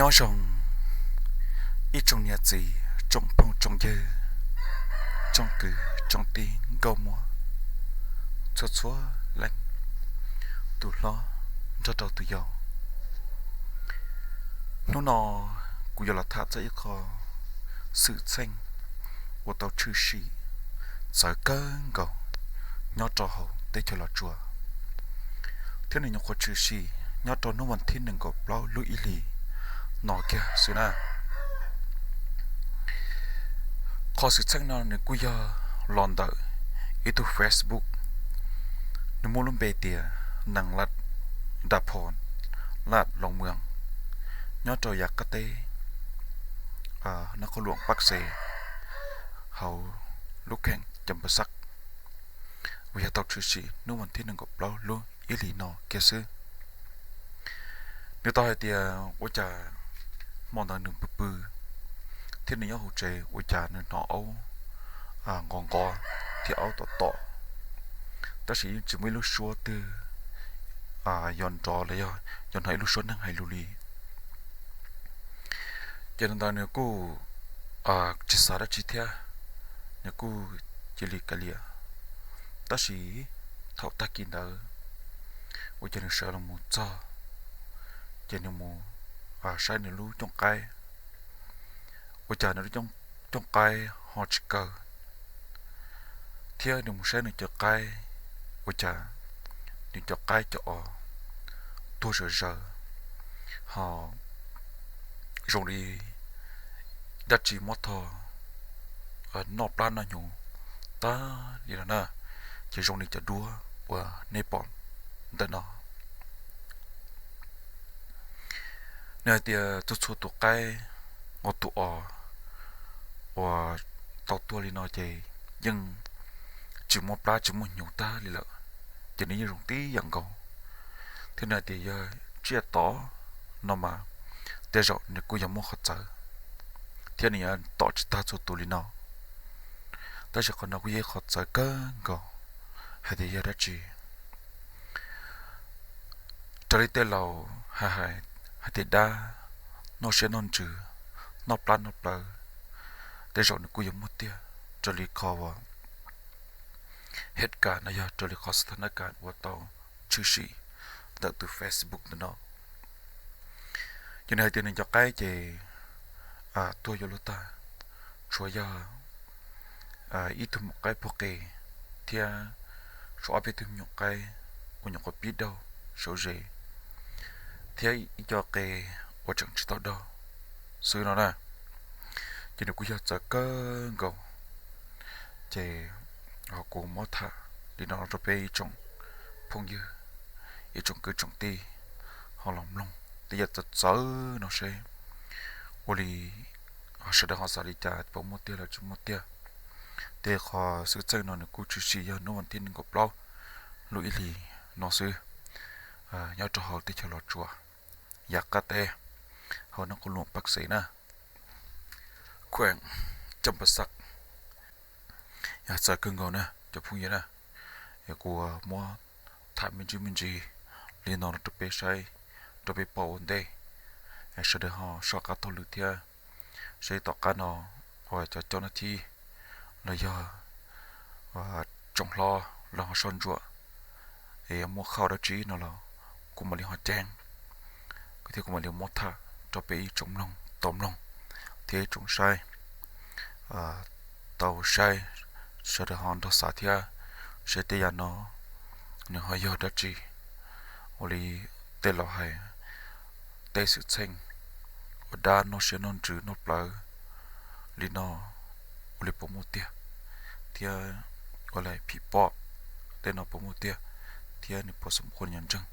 Nyob zoo ib tsoom niam txiv, tsoom phooj tsoom ywg, tsoom kwv tsoom tij nkauj muam, txhua txhua leej, tus hlob nrog rau tus yau. Hnub no kuv yuav los tham txog ib qho xwm txheej uas tau tshwm sim txawv kawg nkaus nyob rau hauv teb chaws Los Tsuas, thiab nws nyuam qhuav tshwm sim nyob rau hnub vas thib nees nkaum plaub lub ib hlis no kiag xwb na. Qhov xwm txheej no nws kuj yog los ntawm ib tug Facebook, nws muaj lub npe tias Nees Laj Da Phom Laj Loos Mws, nyob rau yav qab teb Nab Qhoos Luam Paj Xes, hauv lub kheem Cam Pas Xaj, uas yog tau tshwm sim hnub vas thib nees nkaum plaub lub ib hlis no kiag xwb. Nws tau hais tias ua cas hmo ntawd nws pw pw thiab nws nyob hauv tsev ua cas nws hnov aub nqos nqos thiab aub tom tom, tab sis yeej tsis muaj ib lub suab twg yuav nrov los yog yuav hnov ib lub suab neeg hais lus li. Ces ntawd nws kuj tsis xav dab tsi thiab, nws kuj cia li kav liam. Tab sis thaum tag kis ntawd ua cas nws sawv los mus txog, ces nws mus saib nws lub cooj qaib, ua cas nws lub cooj qaib ho tsis kaw, thiab nws mus saib nws cov qaib, ua cas nws cov qaib cov os tuag zawv zawv, ho zoo li dab tsi muab tho noj plab noj hnyuv tag li no na, ces zoo li cov duab uas nej pom ntawm no. Nws hais tias txhua txhua tus qaib, tus os uas tau tuag li no ces yeej tsis muaj plab tsis muaj hnyuv tag li lawm, ces nws yeej zoo tib yam nkaus. Thiab nws hais tias yog tsiaj tom no mas tej zaum nws kuj yog muaj qhov txawv, thiab nws yuav tom tsis tag txhua tus li no. Tab sis qhov no kuj yog ib qhov txawv kawg nkaus, hais tias yog dab tsi. Raws li tej laus hais, hais tias dab noj siab noj ntsws, noj plab noj plawv, tej zaum nws kuj yuav muaj tiag, raws li qhov uas het kas no yog raws li qhov xas thas nab kas uas tau tshwm sim ntawm tus Facebook ntawm no. Ces nws hais tias nws cov qaib ces tuag yuav luag tag, tshuav yog ib tug maum qaib puag qis, thiab tshuav ob peb tug me nyuam qaib uas nyuam qhuav pib daug sawv ze, thiab ib co qe uas tseem tsis tau daug xwb no na. Ces nws kuj yog txawv kawg nkaus, ces ho kuv muab tham li no rau peb ib tsoom phooj ywg, ib tsoom kwv tsoom tij ho los mloog tej yam txawv txawv no seb ua li sawv daws ho xav li cas, puas muaj tiag los tsis muaj tiag. Tej qhov xwm txheej no nws kuj tshwm sim yog hnub vas thib nees nkaum plaub lub ib hlis no xwb, nyob rau hauv teb chaws Los Tsuas, yav qab teb, hauv Nab Qhoos Luam Paj Xes na, khueem Cam Pas Xaj. Yog txawv kawg nkaus na cov phooj ywg na, yog kuv muab tham me ntsis me ntsis li no rau peb saib, rau peb pom ua ntej, sawv daws ho soj qab taug lw thiab. Seb tom qab no uas cov coj nab thib los yog tsoom hlob los ho soj ntsuam es muaj qhauj dab tsi no los kuv mam li ho ceeb, kuv thiab kuv mam li muab tham rau peb ib tsoom mloog tau mloog thiab ib tsoom saib tau saib, sawv daws ho nrog xav thiab, seb tej yam no nws ho yog dab tsi. Ua li tej laus hais, tej xwm txheej uas dab noj siab noj ntsws noj plawv li no, ua li puas muaj tiag, thiab ua li phim pom tej no puas muaj tiag, thiab nws puas xom khuam ntseeg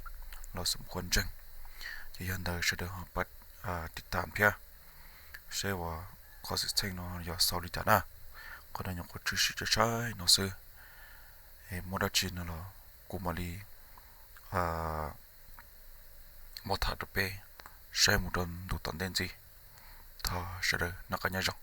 los xom khuam ntseeg. Ces yog ntawd sawv daws ho pab tiv tam thiab, seb uas qhov xwm txheej no yog xaus li cas na. Qhov no nyuam qhuav tshwm sim tshaj no xwb, muaj dab tsi no los kuv mam li muab tham rau peb saib mus rau ntu tom ntej ntxiv. Thov sawv daws noj qab nyob zoo.